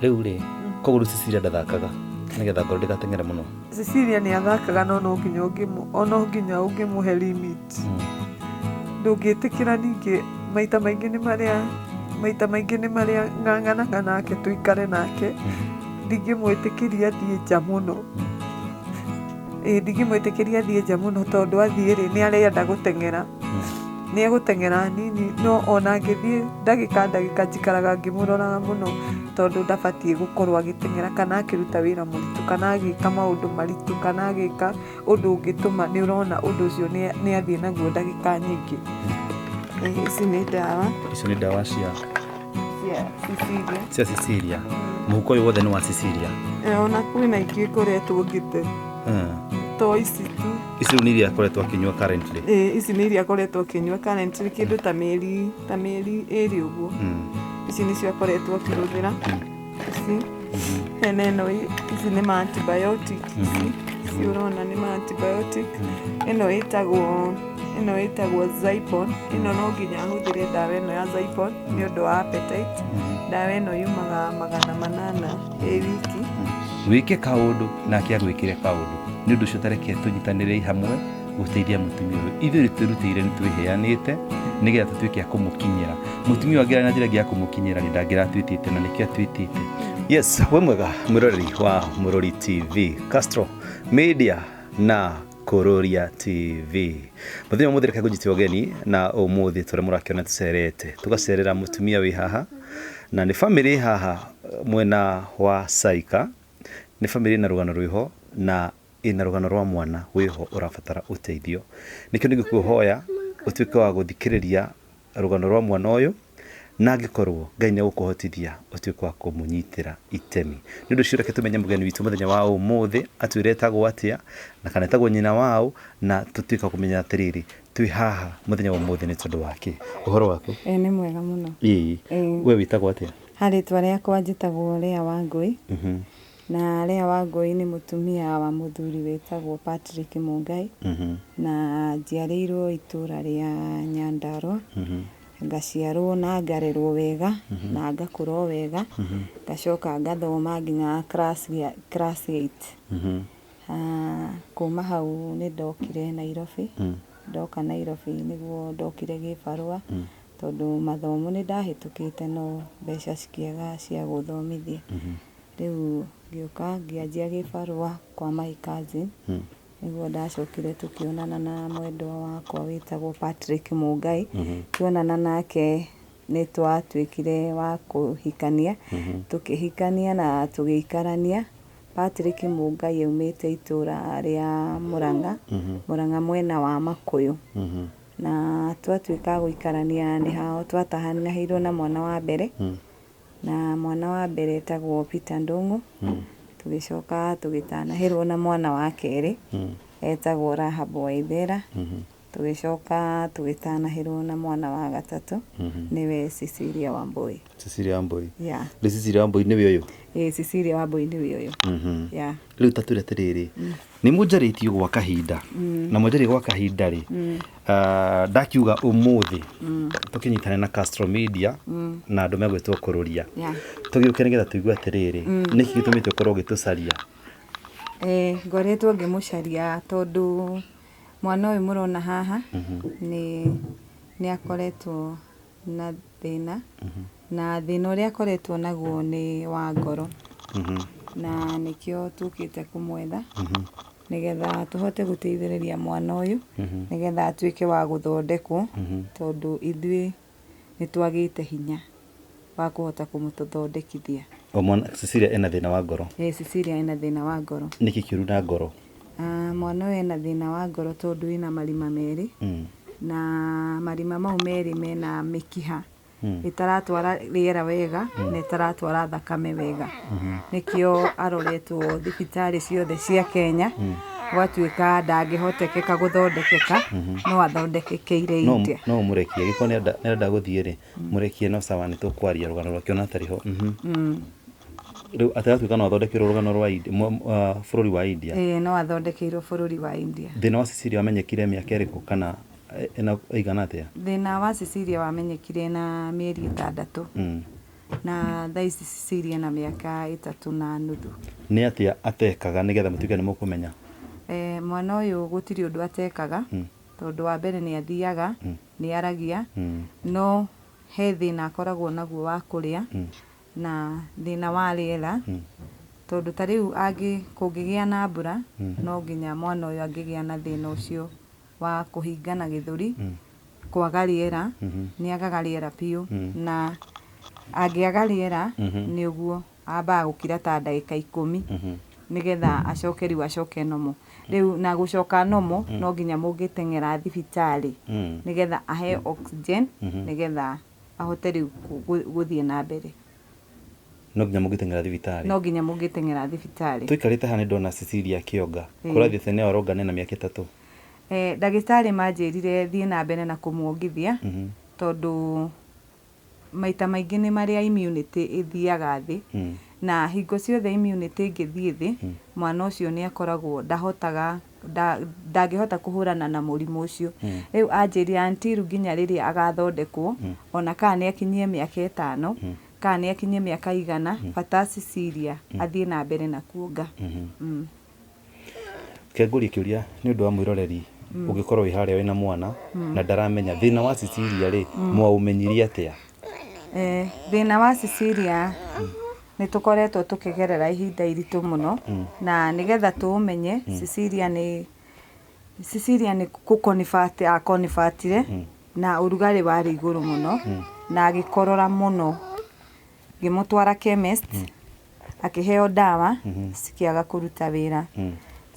Rĩu rĩ, koguo rĩu Cecilia ndathakaga nĩgetha ngoro ndĩgateng'ere mũno? Cecilia nĩ athakaga no no nginya ũngĩmũ o no nginya ũngĩmũhe limit. Ndũngĩtĩkĩra ningĩ maita maingĩ nĩ marĩa maita maingĩ nĩ marĩa ng'ang'anaga nake tũikare nake, ndingĩmwĩtĩkĩria athiĩ nja mũno. Ĩĩ ndingĩmwĩtĩkĩria athiĩ nja mũno tondũ athiĩ rĩ, nĩ arenda gũteng'era. Nĩ egũteng'era hanini no ona angĩthiĩ ndagĩka ndagĩka njikaraga ngĩmũroraga mũno tondũ ndabatiĩ gũkorwo agĩteng'era kana akĩruta wĩra mũritũ kana agĩka maũndũ maritũ kana agĩka ũndũ ũngĩtũma nĩ ũrona ũndũ ũcio nĩ athiĩ naguo ndagĩka nyingĩ. Ici nĩ ndawa. Icio nĩ ndawa cia Cia Cecilia. Cia Cecilia. Mũhuko ũyũ wothe nĩ wa Cecilia. Ona kwĩna ingĩ ngoretwo ngĩte. To ici tu. Ici rĩu nĩ iria akoretwo akĩnyua currently. Ĩĩ ici nĩ iria akoretwo akĩnyua currently kĩndũ ta mĩeri ta mĩeri ĩrĩ ũguo. Ici nĩcio akoretwo akĩhũthĩra. Ici hena ĩno ici nĩ ma antibiotic ici. Ici ũrona nĩ ma antibiotic. Ĩno ĩtagwo ĩno ĩtagwo Zypon. Ĩno no nginya ahũthĩre ndawa ĩno ya Zypon nĩ ũndũ wa appetite. Ndawa ĩno yumaga 800 ĩ wiki. Wĩke kaũndũ nake agwĩkĩre kaũndũ. Nĩ ũndũ ũcio ta reke tũnyitanĩrei hamwe gũteithia mũtumia ũyũ. Ithuĩ nĩ twĩrutĩire nĩ twĩheanĩte nĩgetha tũtuĩke a kũmũkinyĩra. Mũtumia ũyũ angĩrarĩ na njĩra ĩngĩ ya kũmũkinyĩra rĩ, ndangĩratwĩtĩte na nĩkĩo atwĩtĩte. Yes, wĩ mwega mwĩroreri wa Mũrori TV, Castro Media na Kũrũria TV. Mũthenya ũmũthĩ reke ngũnyite ũgeni na ũmũthĩ tũrĩa mũrakĩona tũcerete. Tũgacerera mũtumia wĩ haha na nĩ bamĩrĩ haha mwena wa Saika. Nĩ bamĩrĩ ĩna rũgano rwĩho na ĩna rũgano rwa mwana wĩho ũrabatara ũteithio. Nĩkĩo nĩngũkũhoya ũtuĩke wa gũthikĩrĩria rũgano rwa mwana ũyũ na angĩkorwo Ngai nĩ egũkũhotithia ũtuĩke wa kũmũnyitĩra itemi. Nĩ ũndũ ũcio reke tũmenye mũgeni witũ mũthenya wa ũmũthĩ atwĩre etagwo atĩa na kana etagwo nyina waũ na tũtuĩke a kũmenya atĩrĩrĩ twĩ haha mũthenya wa ũmũthĩ nĩ tondũ wa kĩ. Ũhoro waku? Ĩĩ nĩ mwega mũno. Ĩĩ. We wĩtagwo atĩa? Ha rĩtwa rĩakwa njĩtagwo Leah Wangũi. Na Leah Wangũi nĩ mũtumia wa mũthuri wĩtagwo Patrick Mũngai. Na njiarĩirwo itũra rĩa Nyandarũa. Ngaciarwo na ngarerwo wega na ngakũra o wega. Ngacoka ngathoma nginya class class eight. Kuma hau nĩ ndokire Nairobi. Ndoka Nairobi nĩguo ndokire gĩbarũa tondũ mathomo nĩ ndahĩtũkĩte no mbeca cikĩaga cia gũthomithia. Rĩu ngĩũka ngĩanjia gĩbarũa kwa my cousin. Nĩguo ndacokire tũkĩonana na mwendwa wakwa wĩtagwo Patrick Mũngai. Tuonana nake nĩ twatuĩkire wa kũhikania. Tũkĩhikania na tũgĩikarania. Patrick Mũngai aumĩte itũra rĩa Mũrang'a, Mũrang'a mwena wa Makũyũ. Na twatuĩka a gũikarania nĩho twatahanahĩirwo na mwana wa mbere. Na mwana wa mbere etagwo Peter Ndũng'ũ. Tũgĩcoka tũgĩtanahĩrwo na mwana wa kerĩ etagwo Rahab Waithera. Tũgĩcoka tũgĩtanahĩrwo na mwana wa gatatũ nĩwe Cecilia Wambui. Cecilia Wambui. Yeah. Rĩu Cecilia Wambui nĩwe ũyũ? Ĩĩ Cecilia Wambui nĩwe ũyũ. Yeah. Rĩu ta twĩre atĩrĩrĩ, nĩ mũnjarĩtie gwa kahinda na mwanjarĩtie gwa kahinda rĩ, ndakiuga ũmũthĩ tũkĩnyitane na Castro Media na andũ megwĩtwo Kũrũria. Tũgĩũke nĩgetha tũigue atĩrĩrĩ, nĩkĩ gĩtũmĩte ũkorwo ũgĩtũcaria? Ngoretwo ngĩmũcaria tondũ mwana ũyũ mũrona haha nĩ nĩ akoretwo na thĩna, na thĩna ũrĩa akoretwo naguo nĩ wa ngoro. Na nĩkĩo tũkĩte kũmwetha nĩgetha tũhote gũteithĩrĩria mwana ũyũ nĩgetha atuĩke wa gũthondekwo tondũ ithuĩ nĩ twagĩte hinya wa kũhota kũmũthondekithia. O mwana Cecilia ena thĩna wa ngoro? Ĩĩ Cecilia ena thĩna wa ngoro. Nĩkĩ kĩũru na ngoro? Mwana ũyũ ena thĩna wa ngoro tondũ ĩna marima merĩ, na marima mau merĩ mena mĩkiha ĩtaratwara rĩera wega na ĩtaratwara thakame wega. Nĩkĩo aroretwo thibitarĩ ciothe cia Kenya, gwatuĩka ndangĩhotekeka gũthondekeka, no athondekekeire India. No ũmũrekie, angĩkorwo nĩ arenda gũthiĩ rĩ, mũrekie no sawa nĩ tũkwaria rũgano rwake ona atarĩ ho. Rĩu atĩ agatuĩka no athondekerwo rũgano rwa bũrũri wa India? Ĩĩ no athondekeirwo bũrũri wa India. Thĩna wa Cecilia wamenyekire mĩaka ĩrĩkũ kana ĩna ĩigana atĩa? Thĩna wa Cecilia wamenyekire na mĩeri 6. Na thaa ici Cecilia na mĩaka 3.5. Nĩ atĩa atekaga nĩgetha mũtuĩke nĩ mũkũmenya? Mwana ũyũ gũtirĩ ũndũ atekaga, tondũ wa mbere nĩ athiaga, nĩ aragia, no he thĩna akoragwo naguo wa kũrĩa na thĩna wa rĩera, tondũ ta rĩu kũngĩgĩa na mbura, no nginya mwana ũyũ angĩgĩa na thĩna ũcio wa kũhingana gĩthũri, kwaga rĩera, nĩ agaga rĩera biũ, na angĩaga rĩera nĩ ũguo ambaga gũkira ta ndagĩka 10 nĩgetha acoke rĩu acoke nomo. Rĩu na gũcoka nomo no nginya mũngĩteng'era thibitarĩ nĩgetha aheo oxygen, nĩgetha ahote rĩu gũthiĩ na mbere. No nginya mũngĩteng'era thibitarĩ. No nginya mũngĩteng'era thibitarĩ. Tũikarĩte haha nĩ ndona Cecilia akĩonga. Kũrathiĩte nĩ aronga na mĩaka 3. Ndagĩtarĩ manjĩrire thiĩ na mbere na kũmuongithia, tondũ maita maingĩ nĩ marĩa immunity ĩthiaga thĩ, na hingo ciothe immunity ĩngĩthiĩ thĩ, mwana ũcio nĩ akoragwo ndahotaga ndangĩhota kũhũrana na mũrimũ ũcio. Rĩu anjĩrire until nginya rĩrĩa agathondekwo, ona kana nĩ akinyie mĩaka 5, kana nĩ akinyie mĩaka 100, bata Cecilia athiĩ na mbere na kuonga. Kengũrie kĩũria nĩ ũndũ wa mwĩroreri ũngĩkorwo wĩ harĩa wĩna mwana na ndaramenya thĩna wa Cecilia rĩ, mwaũmenyirie atĩa? Thĩna wa Cecilia nĩ tũkoretwo tũkĩgerera ihinda iritũ mũno, na nĩgetha tũũmenye, Cecilia nĩ gũkonibate akonibatire, na ũrugarĩ warĩ igũrũ mũno, na agĩkorora mũno. Ngĩmũtwara chemist, akĩheo ndawa, cikĩaga kũruta wĩra.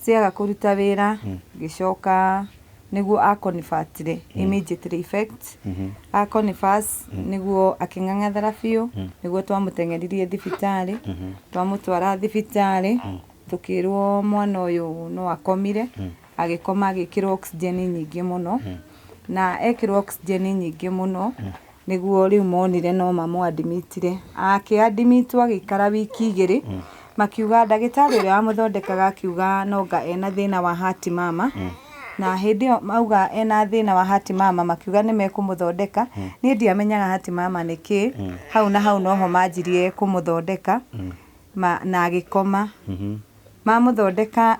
Ciaga kũruta wĩra, ngĩcoka nĩguo akonibatire immediately effect. Akonifas nĩguo akĩng'ang'athara biũ, nĩguo twamũteng'eririe thibitarĩ. Twamũtwara thibitarĩ, tũkĩrwo mwana ũyũ no akomire, agĩkoma agĩkĩrwo oxygen nyingĩ mũno. Na ekĩrwo oxygen nyingĩ mũno, nĩguo rĩu monire no mamũadimitire. Akĩadimitwo agĩikara wiki 2, makiuga ndagĩtarĩ ũrĩa wamũthondekaga akiuga nonga ena thĩna wa heart mama. Na hĩndĩ ĩyo mauga ena thĩna wa heart mama, makiuga nĩ mekũmũthondeka. Niĩ ndiamenyaga heart mama nĩ kĩ. Hau na hau noho manjirie kũmũthondeka, na agĩkoma.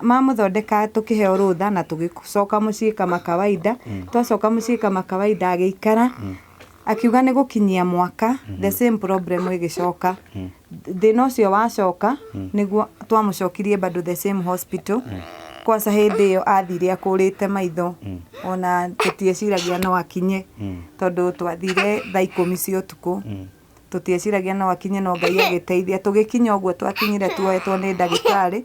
Mamũthondeka tũkĩheo rũtha na tũgĩcoka mũciĩ kama kawaida. Twacoka mũciĩ kama kawaida agĩikara, akiuga nĩ gũkinyia mwaka, the same problem ĩgĩcoka. Thĩna ũcio wacoka, nĩguo twamũcokirie bado the same hospital. Kwanza hĩndĩ ĩyo athire akũrĩte maitho, ona tũtieciragia no akinye, tondũ twathire thaa 10 cia ũtukũ. Tũtieciragia no akinye, no Ngai agĩteithia. Tũgĩkinya ũguo twakinyire tuoetwo nĩ ndagĩtarĩ.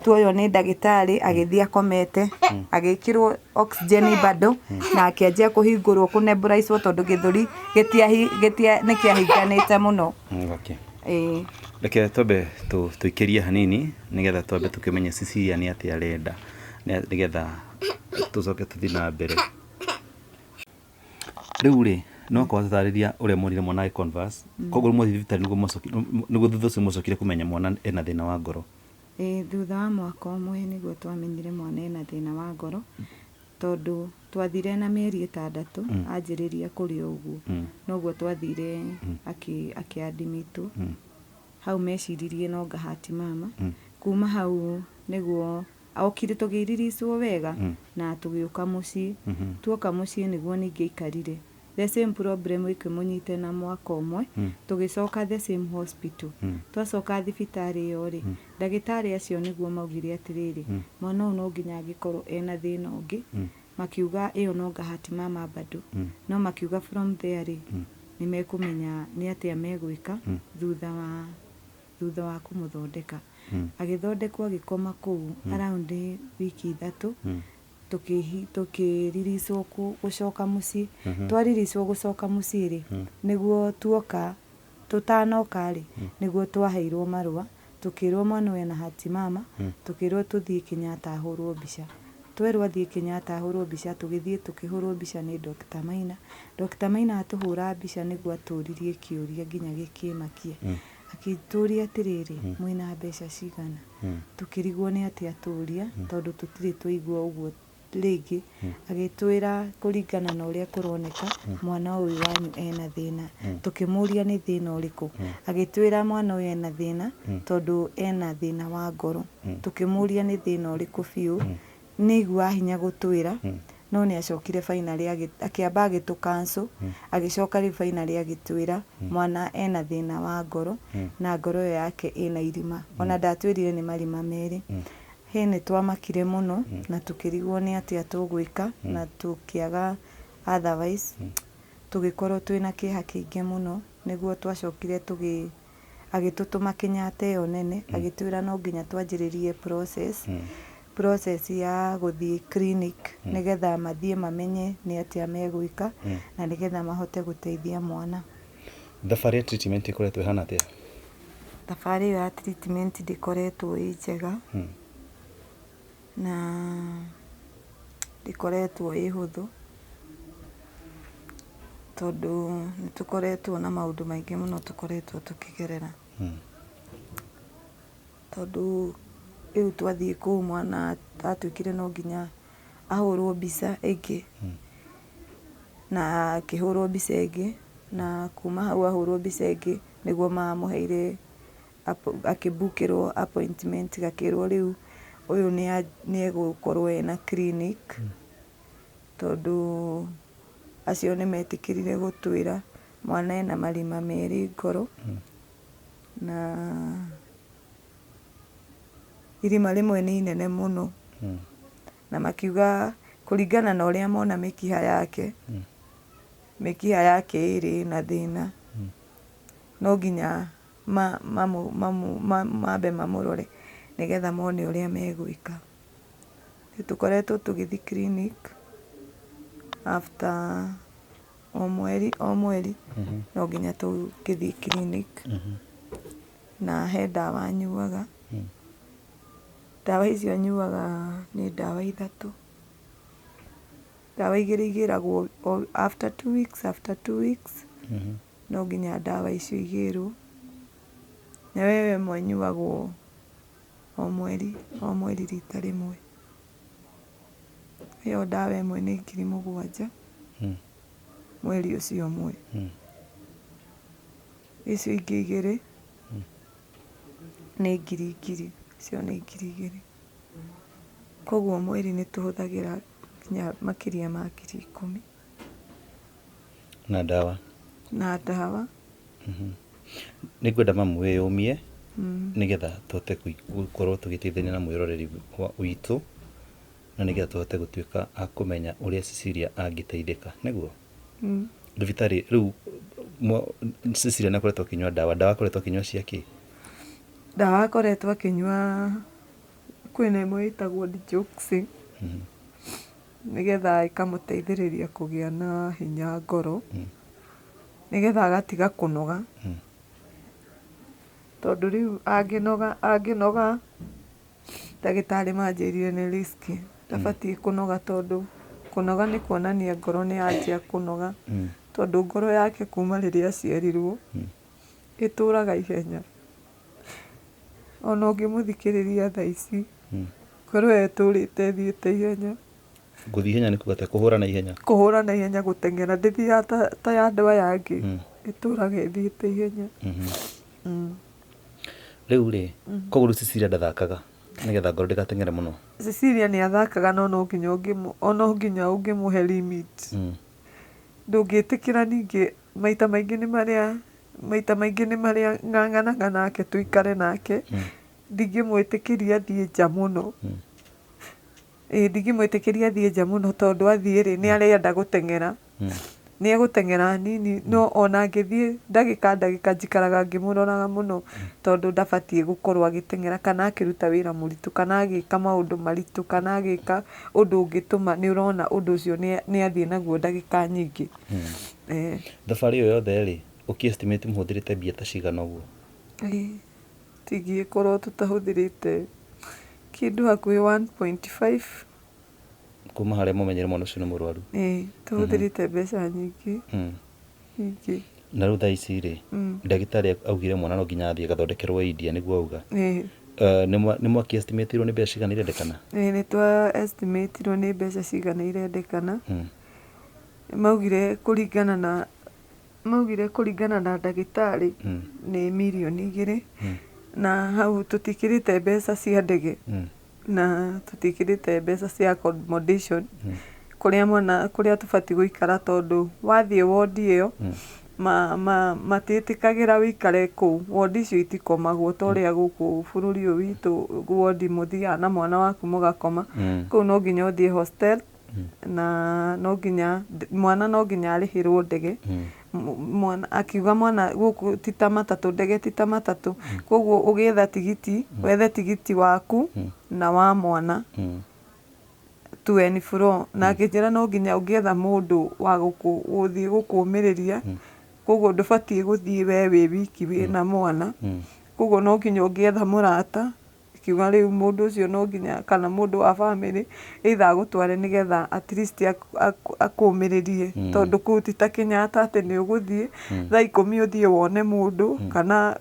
Tuoywo nĩ ndagĩtarĩ, agĩthiĩ akomete, agĩkĩrwo oxygen bado, na akĩanjia kũhingũrwo kũnebulaizwo tondũ gĩthũri nĩ kĩahinganĩte mũno. Reke twambe tũikĩrie hanini nĩgetha twambe tũkĩmenye Cecilia nĩ atĩa arenda, nĩgetha tũcoke tũthiĩ na mbere. Rĩu rĩ, no korwo tũtarĩria ũrĩa muonire mwana agĩ converse, koguo mwathiĩ thibitarĩ nĩguo thutha ũcio mũcokire kũmenya mwana ena thĩna wa ngoro. Thutha wa mwaka ũmwe nĩguo twamenyire mwana ena thĩna wa ngoro, tondũ twathire na mĩeri 6 anjĩrĩria kũrĩa ũguo. Noguo twathire akĩadimitwo. Hau meciririe no ngahati mama. Kuma hau nĩguo okire tũgĩriricwo wega, na tũgĩũka mũciĩ. Tuoka mũciĩ nĩguo ningĩ aikarire. The same problem ĩkĩmũnyita na mwaka ũmwe, tũgĩcoka the same hospital. Twacoka thibitarĩ ĩyo rĩ, ndagĩtarĩ acio nĩguo maugire atĩrĩrĩ, mwana ũyũ no nginya angĩkorwo ena thĩna ũngĩ. Makiuga ĩyo no ngahati mama bado. No makiuga from there rĩ, nĩ mekũmenya nĩ atĩa megwĩka thutha wa kũmũthondeka. Agĩthondekwo agĩkoma kũu around wiki 3, tũkĩriricwo gũcoka mũciĩ. Twariricwo gũcoka mũciĩ rĩ, nĩguo tuoka, tũtanoka rĩ, nĩguo twaheirwo marũa, tũkĩrwo mwana ũyũ ena hati mama, tũkĩrwo tũthiĩ Kenyatta ahũrwo mbica. Twerwo athiĩ Kenyatta ahũrwo mbica, tũgĩthiĩ tũkĩhũrwo mbica nĩ Dr. Maina. Dr. Maina atũhũra mbica nĩguo atũririe kĩũria nginya gĩkĩmakia. Akĩtũria atĩrĩrĩ, mwĩna mbeca cigana? Tũkĩrigwo nĩ atĩa atũria, tondũ tũtirĩ twaigua ũguo rĩngĩ agĩtwĩra kũringana na ũrĩa kũroneka mwana ũyũ wanyu ena thĩna. Tũkĩmũria nĩ thĩna ũrĩkũ, agĩtwĩra mwana ũyũ ena thĩna tondũ ena thĩna wa ngoro. Tũkĩmũria nĩ thĩna ũrĩkũ biũ, nĩ aiguaga hinya gũtwĩra, no nĩ acokire finally akĩamba agĩtũ cancel, agĩcoka rĩu finally agĩtwĩra mwana ena thĩna wa ngoro na ngoro ĩyo yake ĩna irima. Ona ndatwĩrire nĩ marima merĩ. Hĩ, nĩ twamakire mũno na tũkĩrigwo nĩ atĩa tũgwĩka na tũkĩaga otherwise, tũgĩkorwo twĩna kĩeha kĩingĩ mũno. Nĩguo twacokire tũgĩ agĩtũtũma Kenyatta ĩyo nene, agĩtwĩra no nginya twanjĩrĩrie process ya gũthiĩ clinic nĩgetha mathiĩ mamenye nĩ atĩa megwĩka na nĩgetha mahote gũteithia mwana. Thabarĩ ya treatment ĩkoretwo ĩhana atĩa? Thabarĩ ĩyo ya treatment ndĩkoretwo ĩ njega na ndĩkoretwo ĩ hũthũ tondũ nĩ tũkoretwo na maũndũ maingĩ mũno tũkoretwo tũkĩgerera. Tondũ rĩu twathiĩ kũu mwana atuĩkire no nginya ahũrwo mbica ĩngĩ na akĩhũrwo mbica ĩngĩ, na kuma hau ahũrwo mbica ĩngĩ nĩguo mamũheire akĩbukĩrwo appointment, gakĩrwo rĩu ũyũ nĩ egũkorwo ena clinic tondũ acio nĩ metĩkĩrire gũtwĩra mwana ena marima merĩ ngoro na irima rĩmwe nĩ inene mũno na makiuga kũringana na ũrĩa mona mĩkiha yake, mĩkiha yake ĩrĩ ĩna thĩna, no nginya mambe mamũrore nĩgetha mone ũrĩa megwĩka. Tũkoretwo tũgĩthiĩ clinic after o mweri o mweri, no nginya tũgĩthiĩ clinic na he ndawa nyuaga. Ndawa icio nyuaga nĩ ndawa ithatũ. Ndawa igĩrĩ igĩragwo after 2 weeks, after 2 weeks no nginya ndawa icio igĩrwo. Nayo ĩyo ĩmwe ĩnyuagwo o mweri o mweri rita rĩmwe. Ĩyo ndawa ĩmwe nĩ 7,000 mweri ũcio ũmwe. Icio ingĩ igĩrĩ nĩ ngiri ngiri, icio nĩ 2,000. Koguo mweri nĩ tũhũthagĩra nginya makĩria ma 10,000. Na ndawa? Na ndawa. Nĩ ngwenda mamu wĩyũmie nĩgetha tũhote gũkorwo tũgĩteithania na mwĩroreri witũ na nĩgetha tũhote gũtuĩka a kũmenya ũrĩa Cecilia angĩteithĩka, nĩguo? Thibitarĩ rĩu Cecilia nĩ akoretwo akĩnyua ndawa, ndawa akoretwo akĩnyua cia kĩ? Ndawa akoretwo akĩnyua kwĩna ĩmwe ĩtagwo digoxin nĩgetha ĩkamũteithĩrĩria kũgĩa na hinya ngoro nĩgetha agatiga kũnoga tondũ rĩu angĩnoga angĩnoga ndagĩtarĩ manjĩrire nĩ risk, ndabatiĩ kũnoga tondũ kũnoga nĩ kuonania ngoro nĩ yanjia kũnoga tondũ ngoro yake kuma rĩrĩa aciarirwo ĩtũraga ihenya. Ona ũngĩmũthikĩrĩria thaa ici ngoro ĩyo ĩtũrĩte ĩthiĩte ihenya. Gũthiĩ ihenya nĩ kuga atĩa? Kũhũra na ihenya? Kũhũra na ihenya, gũteng'era, ndĩthiaga ta ya andũ aya angĩ, ĩtũraga ĩthiĩte ihenya. Rĩu rĩ, koguo rĩu Cecilia ndathakaga nĩgetha ngoro ndĩgateng'ere mũno? Cecilia nĩ athakaga no no nginya no nginya ũngĩmũhe limit. Ndũngĩtĩkĩra ningĩ maita maingĩ nĩ marĩa maita maingĩ nĩ marĩa ng'ang'anaga nake tũikare nake, ndingĩmwĩtĩkĩria athiĩ nja mũno. Ĩĩ ndingĩmwĩtĩkĩria athiĩ nja mũno tondũ athiĩ rĩ nĩ arenda gũteng'era. Nĩ egũteng'era hanini no ona angĩthiĩ ndagĩka ndagĩka njikaraga ngĩmũroraga mũno tondũ ndabatiĩ gũkorwo agĩteng'era kana akĩruta wĩra mũritũ kana agĩka maũndũ maritũ kana agĩka ũndũ ũngĩtũma nĩ ũrona ũndũ ũcio nĩ athiĩ naguo ndagĩka nyingĩ. Thabarĩ ĩyo yothe rĩ, ũkĩ estimate mũhũthĩrĩte mbia ta cigana ũguo? Tingĩkorwo tũtahũthĩrĩte kĩndũ hakuhĩ 1.5. Kuma harĩa mũmenyere mwana ũcio nĩ mũrwaru? Ĩĩ, tũhũthĩrĩte mbeca nyingĩ nyingĩ. Na rĩu thaa ici rĩ, ndagĩtarĩ augire mwana no nginya athiĩ agathondekerwo India, nĩguo auga? Ĩĩ. Nĩ mwaki estimateirwo nĩ mbeca cigana irendekana? Ĩĩ nĩ twa estimateirwo nĩ mbeca cigana irendekana. Maugire kũringana na maugire kũringana na ndagĩtarĩ nĩ mirioni 2. Na hau tũtikĩrĩte mbeca cia ndege na tũtikĩrĩte mbeca cia accommodation kũrĩa mwana kũrĩa tũbatiĩ gũikara tondũ wathiĩ wondi ĩyo matiĩtĩkagĩra wĩikare kũu. Wondi icio itikomagwo ta ũrĩa gũkũ bũrũri ũyũ witũ wondi mũthiaga na mwana waku mũgakoma. Kũu no nginya ũthiĩ hostel na no nginya mwana no nginya arĩhĩrwo ndege. Mwana akiuga mwana gũkũ ti ta matatũ, ndege ti ta matatũ. Koguo ũgĩetha tigiti wethe tigiti waku na wa mwana to and fro. Na akĩnjĩra no nginya ũngĩetha mũndũ wa gũthiĩ gũkũmĩrĩria, koguo ndũbatiĩ gũthiĩ we wĩ wiki wĩna mwana. Koguo no nginya ũngĩetha mũrata, akiuga rĩu mũndũ ũcio no nginya kana mũndũ wa bamĩrĩ either agũtware nĩgetha at least akũmĩrĩrie. Tondũ kũu ti ta Kenyatta atĩ nĩ ũgũthiĩ thaa 10 ũthiĩ wone mũndũ kana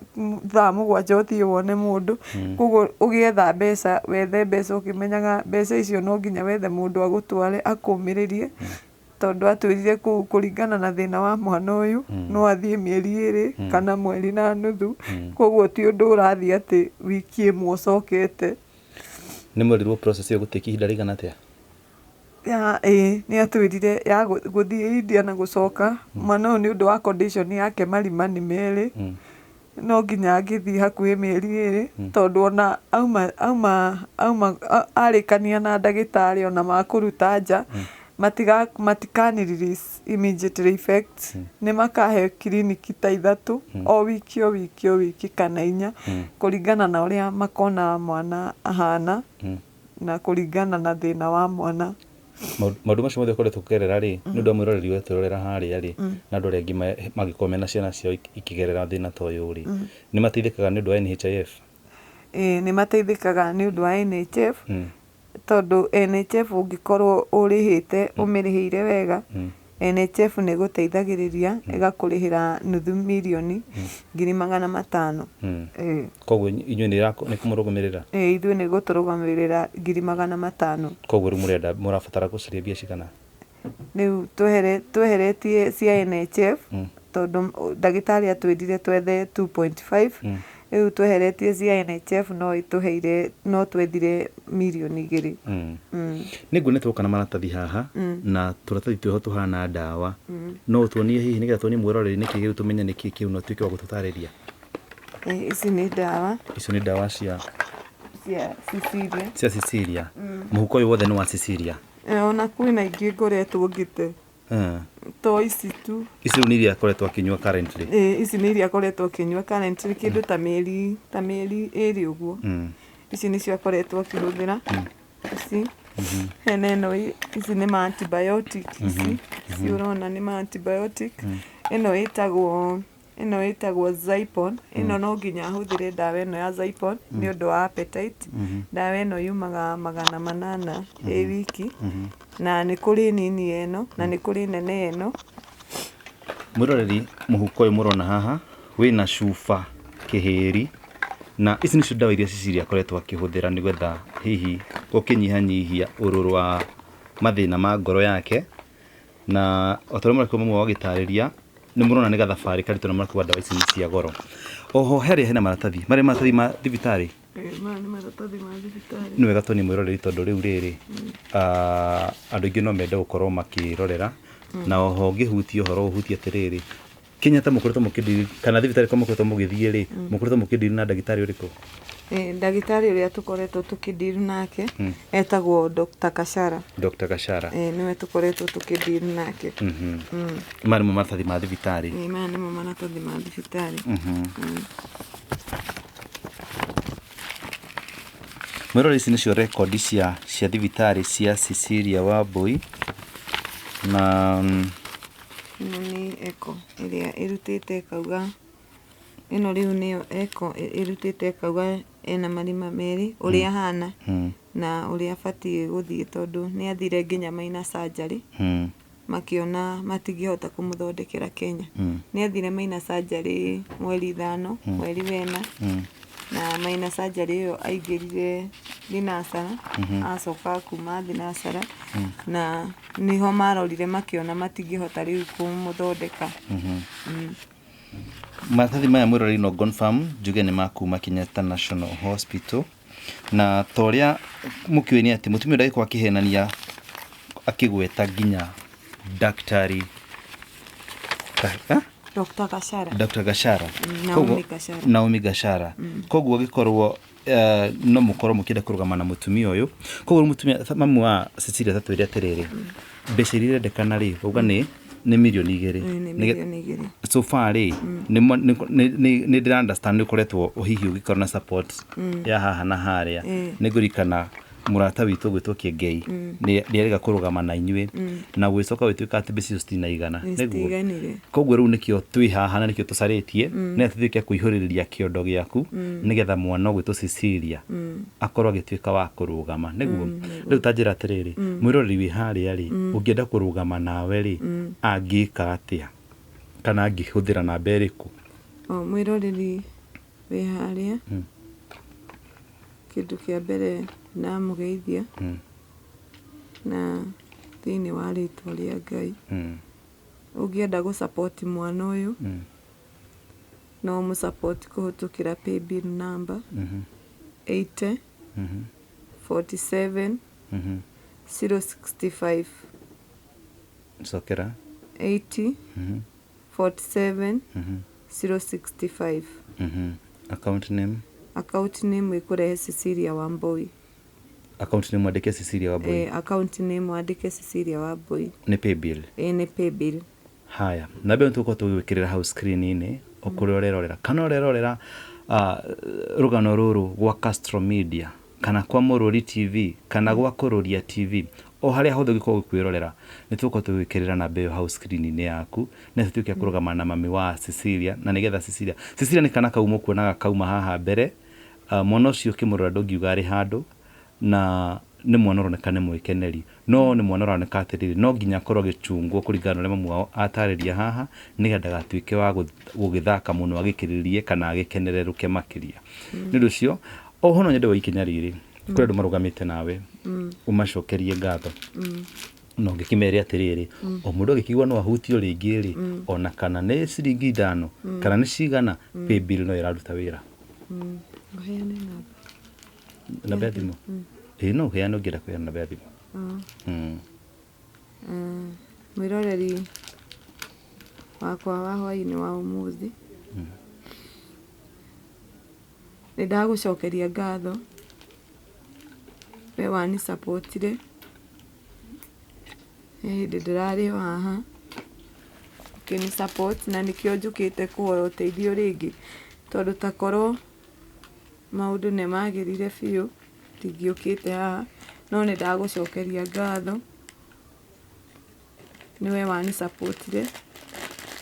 thaa 7 ũthiĩ wone mũndũ. Koguo ũgĩetha mbeca wethe mbeca ũkĩmenyaga mbeca icio no nginya wethe mũndũ agũtware akũmĩrĩrie. Tondũ atwĩrire kũu kũringana na thĩna wa mwana ũyũ no athiĩ mĩeri 2 kana mweri na nuthu. Koguo ti ũndũ ũrathiĩ atĩ wiki ĩmwe ũcokete. Nĩ mwerirwo process ĩyo gũtake ihinda rĩigana atĩa? Ya ĩĩ nĩ atwĩrire ya gũthiĩ India na gũcoka mwana ũyũ nĩ ũndũ wa condition yake marima nĩ merĩ no nginya angĩthiĩ hakuhĩ mĩeri 2 tondũ ona auma auma auma arĩkania na ndagĩtarĩ ona makũruta nja matikani release immediately effects. Nĩ makahe kiriniki ta 3 o wiki o wiki o wiki kana 4 kũringana na ũrĩa makona mwana ahana na kũringana na thĩna wa mwana. Maũndũ macio mothe ũkoretwo ũkĩgerera rĩ, nĩ ũndũ wa mwĩroreri wetũrorera harĩa rĩ, na andũ arĩa angĩ mangĩkorwo mena ciana ciao ikĩgerera thĩna ta ũyũ rĩ, nĩ mateithĩkaga nĩ ũndũ wa NHIF? Ĩĩ nĩ mateithĩkaga nĩ ũndũ wa NHIF. Tondũ NHIF ũngĩkorwo ũrĩhĩte ũmĩrĩhĩire wega, NHIF nĩ ĩgũteithagĩrĩria ĩgakũrĩhĩra nuthu mirioni 500,000. Ĩĩ. Koguo inyuĩ nĩ kũmũrũgamĩrĩra? Ĩĩ ithuĩ nĩ gũtũrũgamĩrĩra 500,000. Koguo rĩu mũrenda mũrabatara gũcaria mbia cigana? Rĩu tweheretie cia NHIF tondũ ndagĩtarĩ atwĩrire twethe 2.5. Rĩu tweheretie cia NHIF no ĩtũheire no twethire mirioni 2. Nĩ nguona twoka na maratathi haha na tũratathi twĩho tũhana ndawa. No ũtuonie hihi nĩgetha tuonie mwĩroreri nĩkĩ kĩu tũmenye nĩkĩ kĩu na ũtuĩke wa gũtũtarĩria. Ici nĩ ndawa. Icio nĩ ndawa cia cia Cecilia. Cia Cecilia. Mũhuko ũyũ wothe nĩ wa Cecilia. Ona kwĩna ingĩ ngoretwo ngĩte. To ici tu. Ici rĩu nĩ iria akoretwo akĩnyua currently? Ĩĩ ici nĩ iria akoretwo akĩnyua currently kĩndũ ta mĩeri 2 ũguo. Ici nĩcio akoretwo akĩhũthĩra. Ici hena ĩno ici nĩ ma antibiotic ici. Ici ũrona nĩ ma antibiotic. Ĩno ĩtagwo Zypon. Ĩno no nginya ahũthĩre ndawa ĩno ya Zypon nĩ ũndũ wa appetite. Ndawa ĩno yumaga 800 ĩ wiki. Na nĩ kũrĩ nini ĩno na nĩ kũrĩ nene ĩno. Mwĩroreri mũhuko ũyũ mũrona haha wĩna cuba kĩhĩri na ici nĩcio ndawa iria Cecilia akoretwo akĩhũthĩra nĩgetha hihi gũkĩnyihanyihia ũrũrũ wa mathĩna ma ngoro yake. Na o ta ũrĩa mũrakorwo mamwe wagĩtarĩria nĩ mũrona nĩ gathabarĩ karitũ na mũrakuga ndawa ici nĩ cia goro. Oho harĩa hena maratathi marĩa maratathi ma thibitarĩ. Maya nĩ maratathi ma thibitarĩ. Nĩ wega tuonie mwĩroreri tondũ rĩu rĩrĩ andũ aingĩ no mende gũkorwo makĩrorera na oho ũngĩhutia ũhoro ũhutie atĩrĩrĩ Kenyatta mũkoretwo mũkĩndiri kana thibitarĩ kwa mũkoretwo mũgĩthiĩ rĩ, mũkoretwo mũkĩndiri na ndagĩtarĩ ũrĩkũ? Ndagĩtarĩ ũrĩa tũkoretwo tũkĩndiru nake etagwo Dr. Kashara. Dr. Kashara. Nĩwe tũkoretwo tũkĩndiru nake. Maya nĩmo maratathi ma thibitarĩ. Maya nĩmo maratathi ma thibitarĩ. Mwĩroreri ici nĩcio rekondi cia thibitarĩ cia Cecilia Wambui na ĩno nĩ echo ĩrĩa ĩrutĩte ĩkauga ĩno rĩu nĩyo echo ĩrutĩte ĩkauga ena marima merĩ ũrĩa ahana na ũrĩa abatiĩ gũthiĩ tondũ nĩ athire nginya minor surgery makĩona matingĩhota kũmũthondekera Kenya. Nĩ athire minor surgery mweri 5 mweri wena. Na minor surgery ĩyo aingĩrire thinacara, acoka kuma thinacara, na nĩho marorire makĩona matingĩhota rĩu kũmũthondeka. Maratathi maya mwĩroreri no confirm njuge nĩ ma kuma Kenyatta National Hospital, na ta ũrĩa mũkĩũĩ nĩ atĩ mũtumia ũyũ ndagĩkorwo akĩhenania akĩgweta nginya daktari Dr. Gachara. Dr. Gachara. Naomi Gachara. Naomi Gachara. Koguo gĩkorwo no mũkorwo mũkĩenda kũrũgama na mũtumia ũyũ. Koguo mũtumia mamu wa Cecilia tatwĩre atĩrĩrĩ, mbeca iria irendekana rĩ, wauga nĩ mirioni 2. Nĩ mirioni 2. So far rĩ, nĩ ndĩra understand nĩ ũkoretwo hihi ũgĩkorwo na support ya haha na harĩa. Nĩ ngũririkana mũrata witũ gwĩtwo Kĩengei nĩ arega kũrũgama na inyuĩ, na gũgĩcoka gũgĩtuĩka atĩ mbeca icio citinaigana. Nĩ. Koguo rĩu nĩkĩo twĩ haha na nĩkĩo tũcarĩtie, nĩgetha tũtuĩke kũihũrĩrĩria kĩondo gĩaku, nĩgetha mwana ũgwĩtwo Cecilia akorwo agĩtuĩka wa kũrũgama. Nĩguo rĩu ta njĩra atĩrĩrĩ, mwĩroreri wĩ harĩa rĩ, ũngĩenda kũrũgama nawe rĩ, angĩka atĩa kana angĩhũthĩra namba ĩrĩkũ? O mwĩroreri wĩ harĩa, kĩndũ kĩa mbere ndamũgeithia na thĩinĩ wa rĩtwa rĩa Ngai. Ũngĩenda gũ support mwana ũyũ, no ũmũ-support kũhĩtũkĩra paybill number 80 47 065. Cokera. 80 47 065. Account name? Account name ĩkũrehe Cecilia Wambui. Account name wandĩke Cecilia Wambui. Account name wandĩke Cecilia Wambui. Nĩ paybill? Nĩ paybill. Haya, namba ĩyo tũgũkorwo tũgĩgwĩkĩrĩra hau screen-inĩ o kũrĩa ũrerorera, kana ũrerorera rũgano rũrũ gwa Castro Media, kana kwa Mũrũri TV, kana gwa Kũrũria TV, o harĩa hothe ũngĩkorwo ũgĩkwĩrorera, nĩ tũgũkorwo tũgĩgwĩkĩrĩra namba ĩyo hau screen-inĩ yaku, na tũtuĩke a kũrũgama na mami wa Cecilia, na nĩgetha Cecilia nĩ kana kau mũkuonaga kauma haha mbere. Mwana ũcio ũkĩmũrora ndũngiuga arĩ handũ, na nĩ mwana ũroneka nĩ mwĩkeneri, no nĩ mwana ũroneka atĩrĩrĩ, no nginya akorwo agĩchungwo kũringana na ũrĩa mamu wao atarĩria haha, nĩgetha ndagatuĩke wa gũgĩthaka mũno agĩkĩrĩrie kana agĩkenererũke makĩria. Nĩ ũndũ ũcio oho no nyende wa ikinya rĩrĩ, kũrĩ andũ marũgamĩte nawe, ũmacokerie ngatho, na ũngĩkĩmere atĩrĩrĩ, o mũndũ agĩkĩigua no ahutio rĩngĩ rĩ, ona kana nĩ ciringi 5 kana nĩ cigana, paybill no ĩraruta wĩra. Ũheane namba. Namba ya thimũ? Ĩĩ, no ũheane ũngĩenda kũheana namba ya thimũ. Mwĩroreri wakwa wa hwaĩ-inĩ wa ũmũthĩ, nĩ ndagũcokeria ngatho we wanisapotire he hĩndĩ ndĩrarĩ o haha ũkĩni support, na nĩkĩo njũkĩte kũhoya ũteithio rĩngĩ, tondũ takorwo maũndũ nĩ magĩrire biũ ndingĩũkĩte haha, no nĩ ndagũcokeria ngatho nĩwe wanisapotire,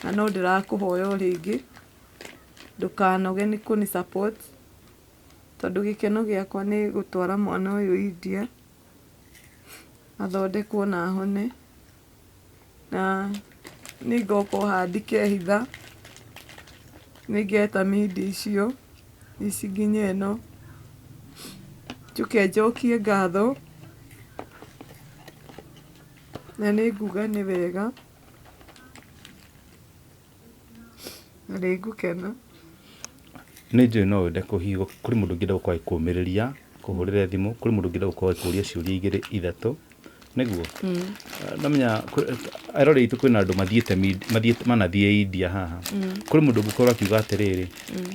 na no ndĩrakũhoya o rĩngĩ ndũkanoge nĩ kũni support, tondũ gĩkeno gĩakwa nĩ gũtwara mwana ũyũ India athondekwo na ahone, na nĩ ngoka o haha ndikehitha, nĩ ngeta media icio ici nginya ĩno, njũke njokie ngatho, na nĩ nguga nĩ wega na nĩ ngũkena. Nĩ njũĩ no wende kũhigo, kũrĩ mũndũ ũngĩenda gũkorwo agĩkũmĩrĩria kũhũrĩre thimũ, kũrĩ mũndũ ũngĩenda gũkorwo akĩũria ciũria 2 3, nĩguo? Namenya eroreri aitũ kwĩna andũ mathiĩte manathiĩ India haha. Kũrĩ mũndũ ũngĩkorwo akiuga atĩrĩrĩ,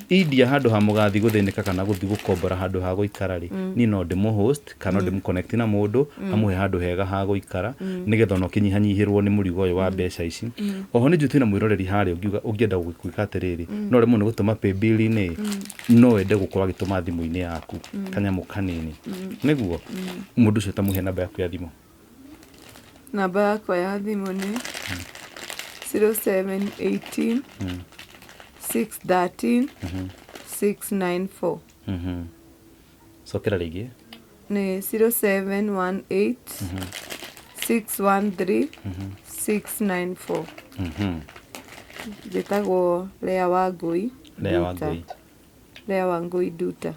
India handũ ha mũgathiĩ gũthĩnĩka kana gũthiĩ gũkombora handũ ha gũikara rĩ, niĩ no ndĩmũ host kana no ndĩmũ connect na mũndũ, amũhe handũ hega ha gũikara, nĩgetha ona ũkĩnyihanyihĩrwo nĩ mũrigo ũyũ wa mbeca ici. Oho nĩ njũĩ twĩna mwĩroreri harĩa ũngiuga ũngĩenda gwĩka atĩrĩrĩ, no rĩmwe nĩ gũtũma paybill-inĩ, no wende gũkorwo agĩtũma thimũ-inĩ yaku kanyamũ kanini, nĩguo mũndũ ũcio tamũhe namba yaku ya thimũ. Namba yakwa ya thimũ nĩ 0718 613 694. Cokera rĩngĩ. Nĩ 0718 613 694. Njĩtagwo Lea Wangui. Lea Wangui. Lea Wangui Nduta.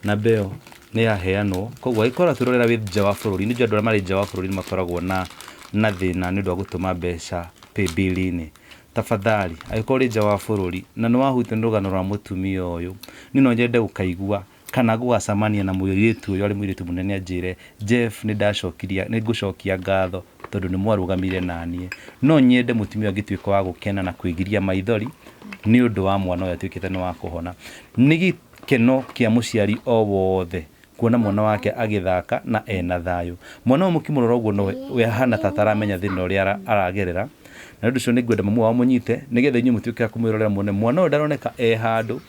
Namba ĩyo nĩ yaheanwo, koguo angĩkorwo ũratwĩrorera wĩ nja wa bũrũri, nĩ njũĩ andũ arĩa marĩ nja wa bũrũri nĩ makoragwo na thĩna nĩ ũndũ wa gũtũma mbeca paybill-inĩ. Tafadhali, angĩkorwo ũrĩ nja wa bũrũri na nĩ wahutio nĩ rũgano rwa mũtumia ũyũ, niĩ no nyende gũkaigua kana gũgacemania na mũirĩtu ũyũ arĩ mũirĩtu mũnene anjĩre, Jeff nĩ ndacokiria, nĩ ngũcokia ngatho tondũ nĩ mwarũgamire naniĩ. No nyende mũtumia ũyũ angĩtuĩka wa gũkena na kwĩgiria maithori nĩ ũndũ wa mwana ũyũ atuĩkĩte nĩ wa kũhona. Nĩ gĩkeno kĩa mũciari o wothe kuona mwana wake agĩthaka na ena thayũ. Mwana ũyũ mũkĩmũrora ũguo no we ahana ta ataramenya thĩna ũrĩa aragerera. Na nĩ ũndũ ũcio nĩ ngwenda mamu wao mũnyite nĩgetha inyuĩ mũtuĩke a kũmwĩrorera muone mwana ũyũ ndaroneka e handũ,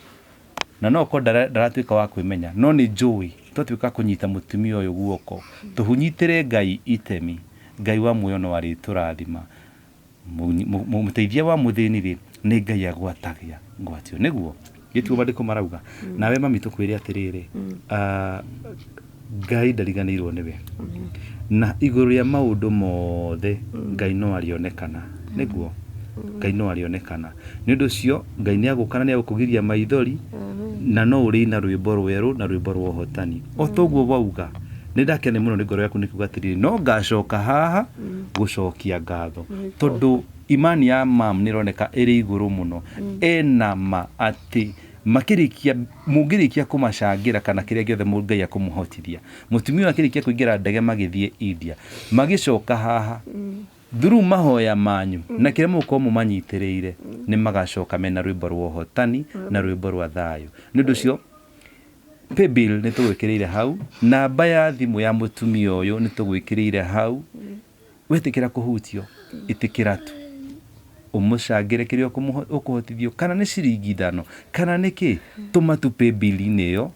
na no okorwo ndaratuĩka wa kwĩmenya, no nĩ njũĩ twatuĩka kũnyita mũtumia ũyũ guoko, tũhunyitĩre Ngai itemi, Ngai wa muoyo no arĩtũrathima. Mũteithia wa mũthĩni rĩ, nĩ Ngai agwatagia ngwatio. Nĩguo gĩtio maandĩko marauga. Nawe mami tũkwĩre atĩrĩrĩ, Ngai ndariganĩirwo nĩwe. Na igũrũ rĩa maũndũ mothe Ngai no arĩonekana. Nĩguo Ngai no arĩonekana. Nĩ ũndũ ũcio Ngai nĩ agũka na nĩ agũkũgiria maithori, na no ũrĩina rwĩmbo rwerũ na rwĩmbo rwa ũhotani. O toguo wauga, nĩ ndakena mũno nĩ ngoro yaku nĩ kuga atĩrĩrĩ, no ngacoka haha gũcokia ngatho. Tondũ imani ya mam nĩ ĩroneka ĩrĩ igũrũ mũno. Ena ma atĩ makĩrĩkia, mũngĩrĩkia kũmacangĩra kana kĩrĩa gĩothe Ngai akũmũhotithia. Mũtumia ũyũ akĩrĩkia kũingĩra ndege magĩthiĩ India, magĩcoka haha, through mahoya manyu na kĩrĩa mũgũkorwo mũmanyitĩrĩire, nĩ magacoka mena rwĩmbo rwa ũhotani na rwĩmbo rwa thayũ. Nĩ ũndũ ũcio paybill nĩ tũgwĩkĩrĩire hau, namba ya thimũ ya mũtumia ũyũ nĩ tũgwĩkĩrĩire hau. Wetĩkĩra kũhutio, ĩtĩkĩra tu ũmũcangĩre kĩrĩa ũkũhotithio, kana nĩ ciringi ithano, kana nĩ kĩ, tũma tu paybill-inĩ ĩyo.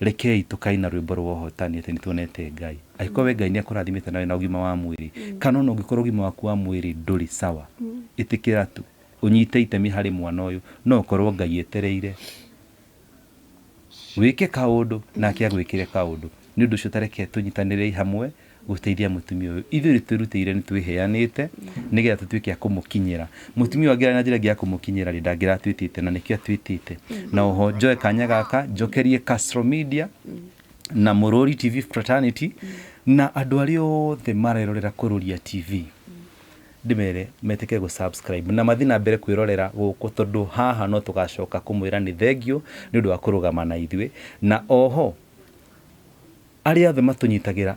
Rekei tũkaina rwĩmbo rwa ũhotani atĩ nĩ tuonete Ngai. Angĩkorwo we Ngai nĩ akũrathimĩte nawe na ũgima wa mwĩrĩ, kana ona ũngĩkorwo ũgima waku wa mwĩrĩ ndũrĩ sawa, ĩtĩkĩra tu ũnyite itemi harĩ mwana ũyũ. No ũkorwo Ngai etereire wĩke kaũndũ nake agwĩkĩre kaũndũ. Nĩ ũndũ ũcio tareke tũnyitanĩrei hamwe gũteithia mũtumia ũyũ. Ithuĩ nĩ twĩrutĩire, nĩ twĩheanĩte nĩgetha tũtuĩke a kũmũkinyĩra. Mũtumia ũyũ angĩarĩ na njĩra ĩngĩ ya kũmũkinyĩra rĩ, ndangĩratwĩtĩte, na nĩkĩo atwĩtĩte. Na oho njoe kanya gaka njokerie Castro Media na Mũrũri TV Fraternity na andũ arĩa othe marerorera Kũrũria TV, ndĩmere metĩkĩre gũ subscribe na mathiĩ na mbere kwĩrorera gũkũ, tondũ haha no tũgacoka kũmwĩra nĩ thengiũ nĩ ũndũ wa kũrũgama na ithuĩ. Na oho arĩa othe matũnyitagĩra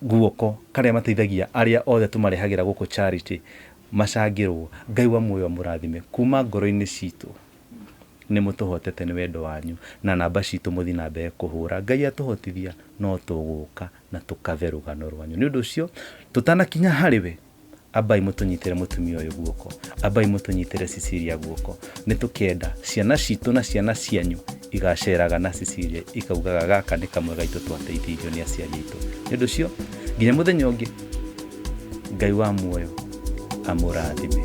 guoko, karĩa mateithagia arĩa othe tũmarehagĩra gũkũ charity, macangĩrwo. Ngai wa muoyo amũrathime kuma ngoro-inĩ citũ. Nĩ mũtũhotete nĩ wendo wanyu, na namba citũ mũthiĩ na mbere kũhũra. Ngai atũhotithia no tũgũka na tũkathe rũgano rwanyu. Nĩ ũndũ ũcio tũtanakinya harĩ we, ambai mũtũnyitĩre mũtumia ũyũ guoko, ambai mũtũnyitĩre Cecilia guoko. Nĩ tũkenda ciana citũ na ciana cianyu igaceraga na Cecilia ikaugaga gaka nĩ kamwe gaitũ twateithĩirio nĩ aciari aitũ. Nĩ ũndũ ũcio nginya mũthenya ũngĩ, Ngai wa muoyo amũrathime.